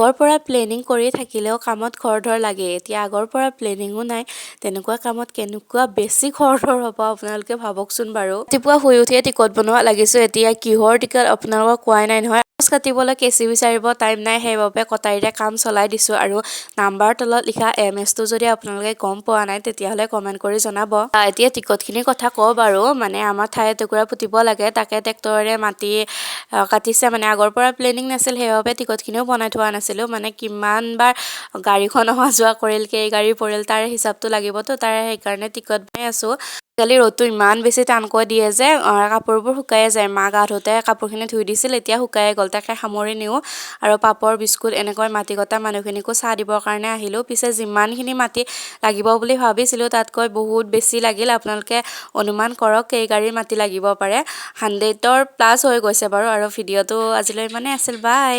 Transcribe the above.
আগৰ পৰা প্লেনিং কৰি থাকিলেও কামত খৰধৰ লাগে। এতিয়া আগৰ পৰা প্লেনিঙো নাই, তেনেকুৱা কামত কেনেকুৱা বেছি খৰধৰ হ'ব, আপোনালোকে ভাবকচোন বাৰু। ৰাতিপুৱা শুই উঠিয়ে টিকট বনোৱা লাগিছোঁ। এতিয়া কিহৰ টিকট আপোনালোকক কোৱাই নাই নহয়। কাগজ কাটিবলৈ কেঁচি বিচাৰিব টাইম নাই, সেইবাবে কটাৰীৰে কাম চলাই দিছোঁ। আৰু নাম্বাৰ তলত লিখা এম এছটো যদি আপোনালোকে গম পোৱা নাই, তেতিয়াহ'লে কমেণ্ট কৰি জনাব। এতিয়া টিকটখিনিৰ কথা কওঁ বাৰু। মানে আমাৰ ঠাই এটুকুৰা পুতিব লাগে, তাকে ট্ৰেক্টৰেৰে মাটি কাটিছে। মানে আগৰ পৰা প্লেনিং নাছিল, সেইবাবে টিকটখিনিও বনাই থোৱা নাছিলোঁ। মানে কিমানবাৰ গাড়ীখন অহা যোৱা কৰিল, কেই গাড়ী পৰিল, তাৰে হিচাপটো লাগিবতো, তাৰে সেইকাৰণে টিকট বনাই আছোঁ। আজিকালি ৰ'দটো ইমান বেছি টানকৈ দিয়ে যে কাপোৰবোৰ শুকায়ে যায়। মা গা ধুওঁতে কাপোৰখিনি ধুই দিছিল, এতিয়া শুকায়ে গ'ল, তাকে সামৰি নিওঁ। আৰু পাপৰ, বিস্কুট এনেকৈ মাটি কটা মানুহখিনিকো চাহ দিবৰ কাৰণে আহিলোঁ। পিছে যিমানখিনি মাটি লাগিব বুলি ভাবিছিলোঁ, তাতকৈ বহুত বেছি লাগিল। আপোনালোকে অনুমান কৰক কেইগাড়ী মাটি লাগিব পাৰে। 100ৰ প্লাছ হৈ গৈছে বাৰু। আৰু ভিডিঅ'টো আজিলৈ ইমানেই আছিল। বাই।